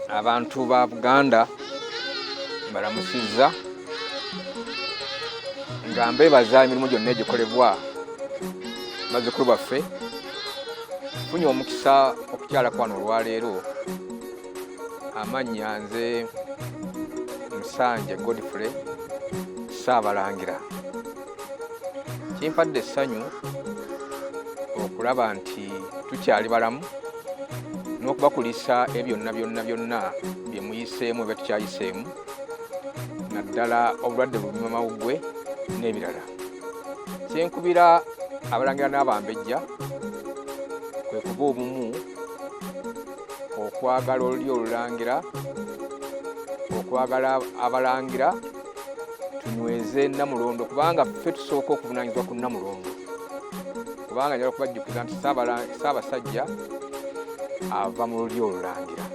Abantu ba Buganda mbalamusizza nga mbeebaza emirimu gyonna egikolebwa bazzukulu baffe. Nfunye omukisa okukyala kwano olwaleero. Amannya nze Musanje Godfrey Ssaabalangira. Kimpadde essanyu okulaba nti tukyali balamu n'okubakulisa ebyonna byonna byonna bye muyiseemu ebya tukyayiseemu, naddala obulwadde bumamawuggwe n'ebirala. Kyenkubira abalangira n'abambejja kwe kuba obumu, okwagala olulyo olulangira, okwagala abalangira, tunyweze Namulondo, kubanga ffe tusooka okuvunanyizibwa ku Namulondo, kubanga njagala okubajjukiza nti Ssaabasajja ava mu lulyo olulangira.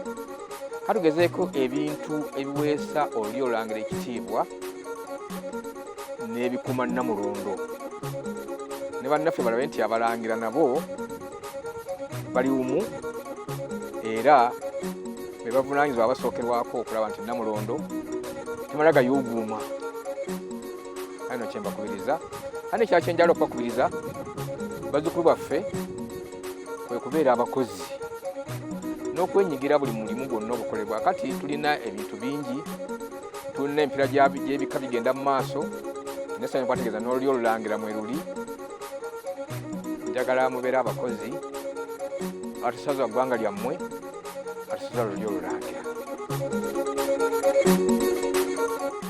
Katugezeeko ebintu ebiweesa olulyo olulangira ekitiibwa n'ebikuuma Namulondo, ne bannaffe balabe nti abalangira nabo bali wumu era be bavunaanyizibwa abasookerwako okulaba nti Namulondo temala gayuuguuma. Kale no kyembakubiriza, ate ekirala kyenjala okubakubiriza bazzukulu baffe kwe kubeera abakozi n'okwenyigira buli mulimu gwonna ogukolebwa. Kati tulina ebintu bingi, tulina emipiira gy'ebika bigenda mu maaso, nessanyu kwategeeza n'olulyo olulangira mwe luli. Njagala mubeere abakozi atusaza ggwanga lyammwe, atusaza lulyo olulangira.